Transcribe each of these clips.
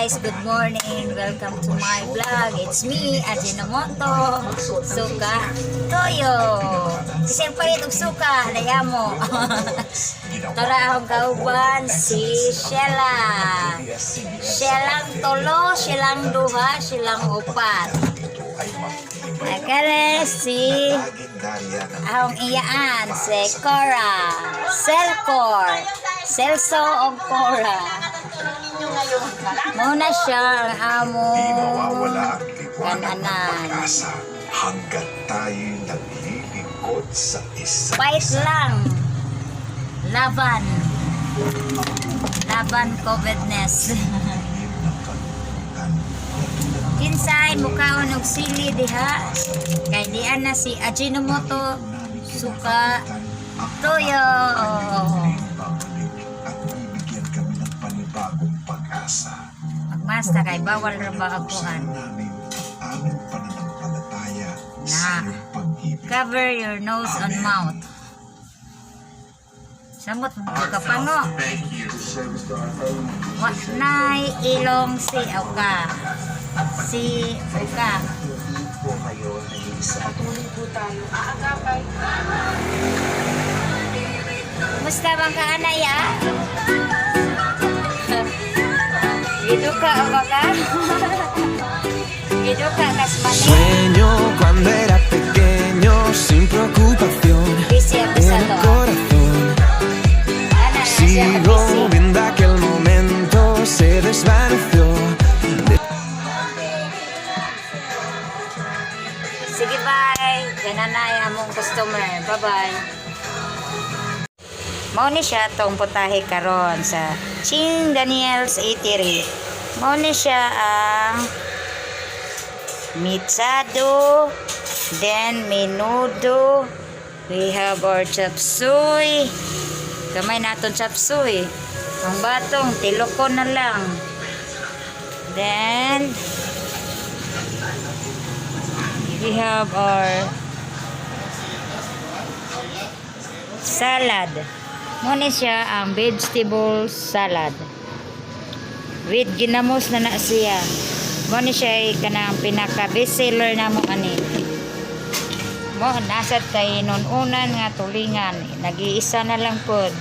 Guys, good morning. Welcome to my vlog. It's me, Ajinomoto. Suka Toyo. Kasi palit og suka, layamo. Tara akong kauban si Sheila. Shelang tulo, silang duha, silang upat. Akare si akong iyaan, si Cora. Selcor. Celso og Cora. Muna siya ang Di among mawawala ang liwanag ng kananan. Pag-asa hanggat tayo'y naglilingkod sa isa't Fight isa. Lang. Laban. Laban COVIDness. Ng kalungkutan na tulad Kinsay mukaon og sili diha. Kay dian na si Ajinomoto namin Suka kinakapitan ang Toyo. Muling babalik at bibigyan kami ng panibagong pag-asa. Magmasta kay bawal ra ba Pinapusan agkuan. Namin ang aming pananampalataya sa Na. Iyong pag-ibig. Cover your nose and mouth. Samot mo ka pango. Wa nay ilong si Oka. Si Oka. Hindi po kayo nag-iisa. Patuloy po tayo. Aagapay. Kumusta bang ka anay ah? Giduka ba ka? Giduka kas mani. Sueño cuando era pequeño, sin preocupación Busy ako en sa el to. Corazón. Ana na siya ka Sigo busy. Viendo aquel momento, se desvaneció. Sige, bye. Gananay among customer. Bye-bye. Mao ni siya tong putahe karon sa Ching Daniel's Eatery. Mao ni siya ang mitsado, then menudo, we have our chop suey. Kamay naton chop suey. Ang batong, tiloko na lang. Then, we have our salad. Muna siya ang vegetable salad. With ginamos na na siya. Muna siya ay kanang pinaka best seller na mo ani. Mo nasad kay nununan nga tulingan. Nag-iisa na lang pod.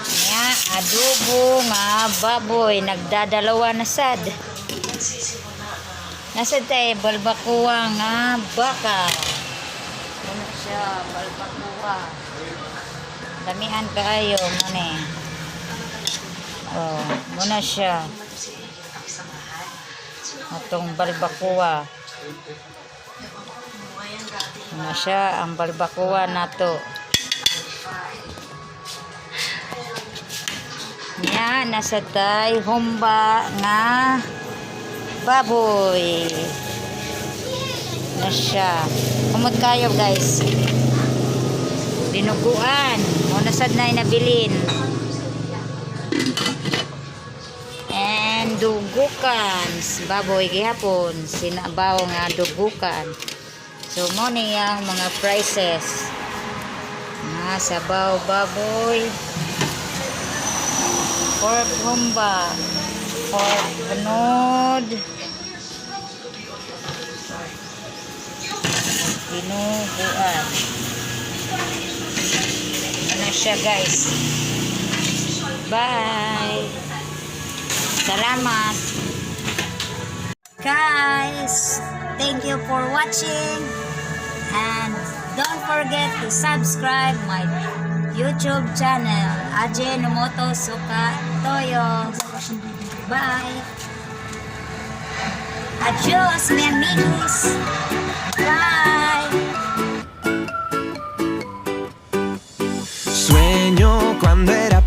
Nya adobo nga baboy nagdadalawa na sad. Nasa tay balbakuwa nga baka. Ano siya, balbakuwa. Damihan kaayo mo. Oh, muna siya. Atong balbakuwa. Muna siya ang balbakuwa nato. Nya nasa tay humba nga baboy na siya. Kumot kayo, guys. Dinuguan. Muna sad na inabilin. And dugukan. Baboy gihapon. Sinabaw nga dugukan. So, mo ni ang mga prices. Mga sabaw baboy. Pork humba. Pork panod. Dinuguan. Ano siya, guys. Bye. Salamat. Guys, thank you for watching. And don't forget to subscribe my YouTube channel, Ajinomoto Suka Toyo. Bye. Adios, mi amigos. Bye. Sueño cuando era